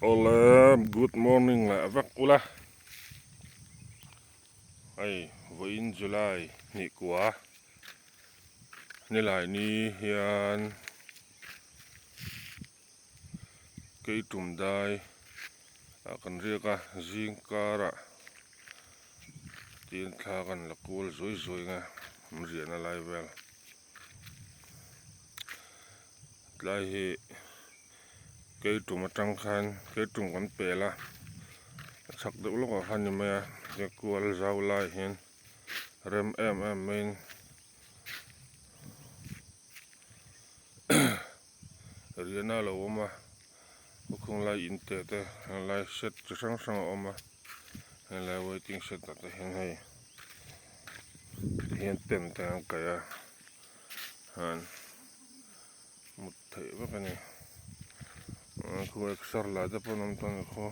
Awle good morning leh vek ula hei vawiin July hnih kua nilai ni hian keitum dai ah kan riak a zing karah tin thla kan la kual zuai zuai ang a an riahna lai vel. Tlai hi keitum atang khan keitum kan pel a a chhak deuh lawkah khan ni mai a he kual zau lai hian rem em em maiin riahna a lo awm a khawkhung lai in te te helai shed chi hrang hrang a awm a helai waiting shed ah te hian hei tihian tent te an kaih a han mut theih vek a ni khu exer la te pawh an awm tawh a ni khaw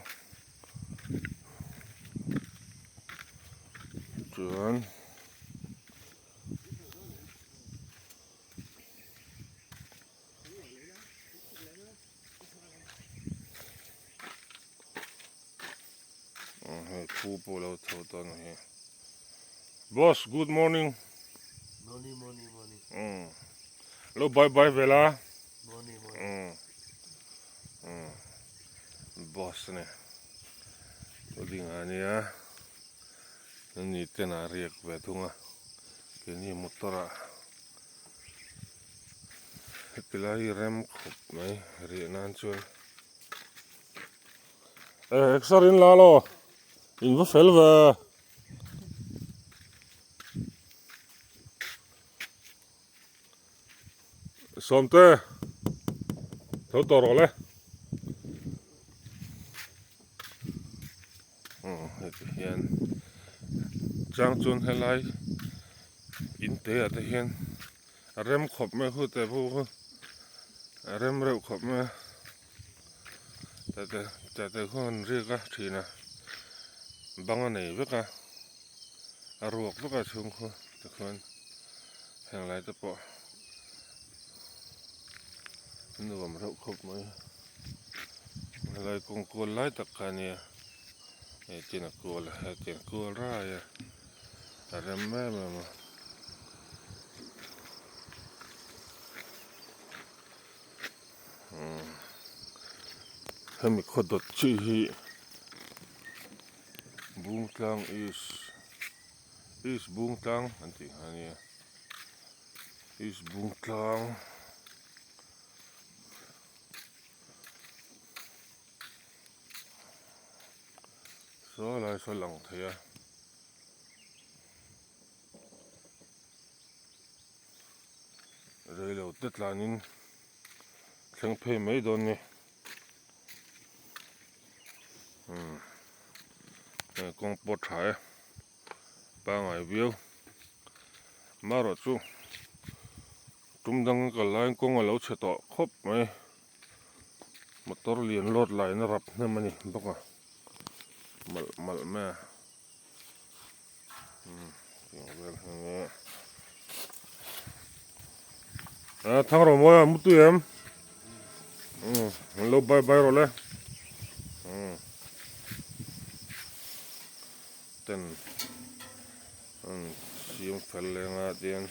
chuan. Hei khu pawh lo tho ta ni hi boss good morning morning morning morning um lo bye bye ve la morning morning um um boss a ni lo ding a nia ni ten a riak ve thung a keini motor ah heti lai hi rem khawp mai riah nan chuan eh exer in la lo in va fel ve sawmte tho tawh rawh le aw heti hian chang chuan helai in te ah te hian a rem khawp mai hu te pawh khu a rem reuh khawp mai a tate tate khuan an riak a thin a bang a nei vek a a ruak vek a chhung khu tikhuan heng lai te pawh a nuam reuh khawp mai. Helai kawng kual lai tak kha ania hei tin a kual a hetiang kual rai a a rem em em a umm hemi khaw dawt chi hi Bungtlang East East Bungtlang an tih kha ania East Bungtlang. Saw lai saw lang thei a reilo te tlanin thleng phei mai dawn ni umm hei kawng pawh tha e pangai viau marawh chu. Tum dang a kal laiin kawng a lo chhe tawh khawp mai. Motor lian load lain a rap hnem a ni bawk a, malh malh mai a. Umm tiang vel hi ania. A thang rawh mawi a mutui em? Umm an lo bye bye rawh le. Umm ten an siam fel leng a tian.